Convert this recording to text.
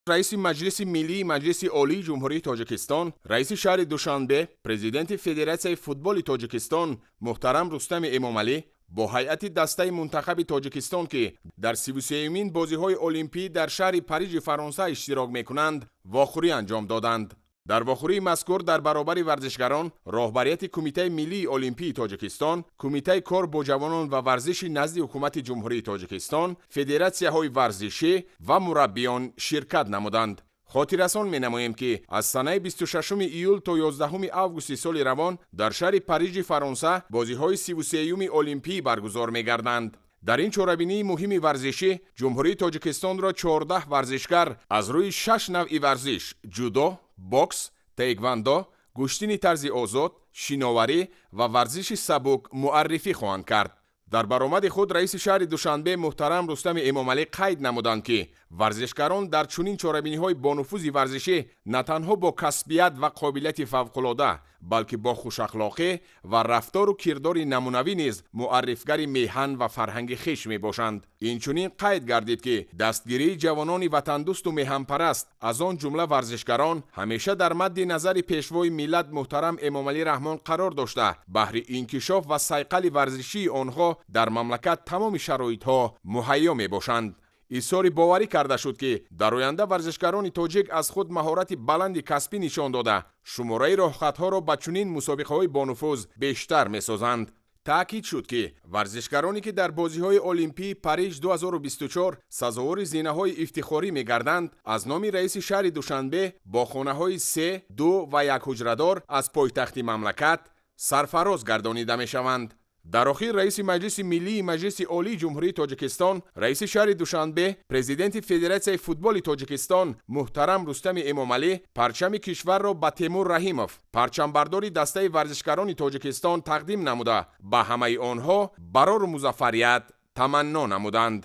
Раиси Маҷлиси Миллии Маҷлиси Олии Ҷумҳурии Тоҷикистон, раиси шаҳри Душанбе, президенти Федератсияи футболи Тоҷикистон муҳтарам Рустами Эмомалӣ бо ҳайати дастаи мунтахаби Тоҷикистон, ки дар 33-юмин бозиҳои олимпӣ дар шаҳри Парижи Фаронса иштирок мекунанд, вохӯрӣ анҷом доданд. Дар вохӯрии мазкур дар баробари варзишгарон роҳбарияти Кумитаи миллии олимпии Тоҷикистон, Кумитаи кор бо ҷавонон ва варзиши назди Ҳукумати Ҷумҳурии Тоҷикистон, федератсияҳои варзишӣ ва мураббиён ширкат намуданд. Хотиррасон менамоем, ки аз санаи 26 июл то 11 августи соли равон дар шаҳри Парижи Фаронса бозиҳои 33-юми олимпӣ баргузор мегарданд. Дар ин чорабинии муҳими варзишӣ Ҷумҳурии Тоҷикистонро 14 варзишгар аз рӯи шаш навъи варзиш: ҷудо, бокс, таеквандо, гӯштини тарзи озод, шиноварӣ ва варзиши сабук муаррифӣ хоҳанд кард. Дар баромади худ раиси шаҳри Душанбе муҳтарам Рустами Эмомалӣ қайд намуданд, ки варзишгарон дар чунин чорабиниҳои бонуфузи варзишӣ на танҳо бо касбият ва қобилияти фавқулода, балки бо хушахлоқӣ ва рафтору кирдори намунавӣ низ муаррифгари меҳан ва фарҳанги хеш мебошанд. Инчунин қайд гардид, ки дастгирии ҷавонони ватандӯсту меҳанпараст, аз он ҷумла варзишгарон, ҳамеша дар мадди назари Пешвои миллат муҳтарам Эмомалӣ Раҳмон қарор дошта, баҳри инкишоф ва сайқали варзишии онҳо дар мамлакат тамоми шароитҳо муҳайё мебошанд. Изҳори боварӣ карда шуд, ки дар оянда варзишгарони тоҷик аз худ маҳорати баланди касбӣ нишон дода, шумораи роҳхатҳоро ба чунин мусобиқаҳои бонуфуз бештар месозанд. Таъкид шуд, ки варзишгароне, ки дар бозиҳои олимпии Париж 2024 сазовори зинаҳои ифтихорӣ мегарданд, аз номи раиси шаҳри Душанбе бо хонаҳои се, ду ва якҳуҷрадор аз пойтахти мамлакат сарфароз гардонида мешаванд. Дар охир раиси Маҷлиси Миллии Маҷлиси Олии Ҷумҳурии Тоҷикистон, раиси шаҳри Душанбе, президенти Федератсияи футболи Тоҷикистон муҳтарам Рустами Эмомалӣ парчами кишварро ба Темур Раҳимов, парчамбардори дастаи варзишгарони Тоҷикистон, тақдим намуда, ба ҳамаи онҳо барору музаффарият таманно намуданд.